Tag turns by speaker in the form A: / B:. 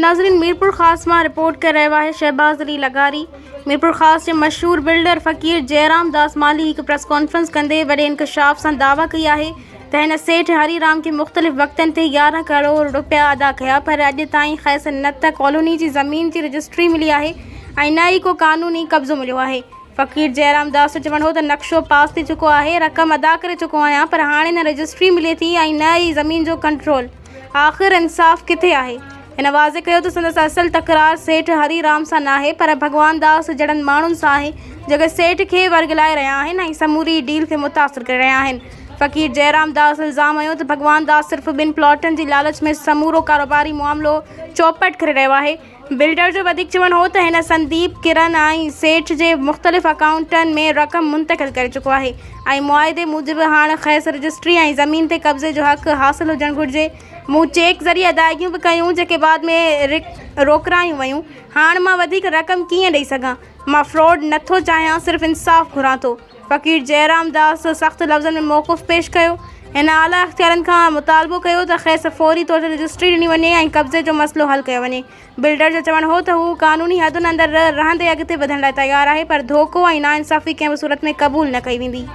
A: ناظرين ميرپورخاص مان رپورٽ ڪري رهيو آهي شهباز علي لغاري ميرپورخاص جي مشهور بلڊر فقير جئرام داس مالهي هڪ پريس ڪانفرنس ڪندي وڏي انڪشاف سان دعويٰ ڪئي آهي ته هن سيٺ هري رام کي مختلف وقتن تي 11 ڪروڙ رپيا ادا ڪيا پر اڄ تائين کيس نه ته ڪالوني جي زمين جي رجسٽري ملي آهي ۽ نه ئي ڪو قانوني قبضو مليو آهي. فقير جئرام داس جو چوڻ هو ته نقشو پاس ٿي چڪو آهي، رقم ادا ڪري چڪو آهيان پر هاڻي نه رجسٽري ملي ٿي ۽ نه ئي زمين جو ڪنٽرول. آخر انصاف ڪٿي آهي؟ هن واضح ڪيو ته سندس اصل تڪرار سيٺ هري رام سان ناهي پر ڀڳوان داس جهڙن ماڻهن سان آهي جيڪي سيٺ کي ورغلائي رهيا آهن ۽ سموري ڊيل کي متاثر ڪري رهيا آهن. فقير جئرام داس الزام هنيو ته ڀڳوان داس صرف ٻن پلاٽن جي لالچ ۾ سمورو ڪاروباري معاملو چوپٽ ڪري رهيو آهي. بلڊر جو وڌيڪ چوڻ هو ته هن سنديپ، ڪرن ۽ سيٺ جي مختلف اڪائونٽن ۾ رقم منتقل ڪري چڪو آهي ۽ معاهدي موجب هاڻ کيس رجسٽري ۽ زمين تي قبضي جو حق حاصل هجڻ گهرجي، مون چيڪ ذريعي ادائيگيون به ڪيون جيڪي بعد ۾ روڪرايون ويون، هاڻ مان وڌيڪ رقم ڪيئن ڏئي سگهان، مان فراڊ نٿو چاهيان صرف انصاف گهران ٿو. فقير جئرام داس سخت لفظن ۾ موقف پيش ڪيو. هن اعليٰ اختيارين کان مطالبو ڪيو ته کيس فوري طور تي رجسٽري ڏني وڃي ۽ قبضي جو مسئلو حل ڪيو وڃي. بلڊر جو چوڻ هو ته هو قانوني حدن اندر رهندي اڳتي وڌڻ لاء تيار آهي پر ڌوڪو ۽ ناانصافي ڪنهن به صورت ۾ قبول نه ڪئي ويندي.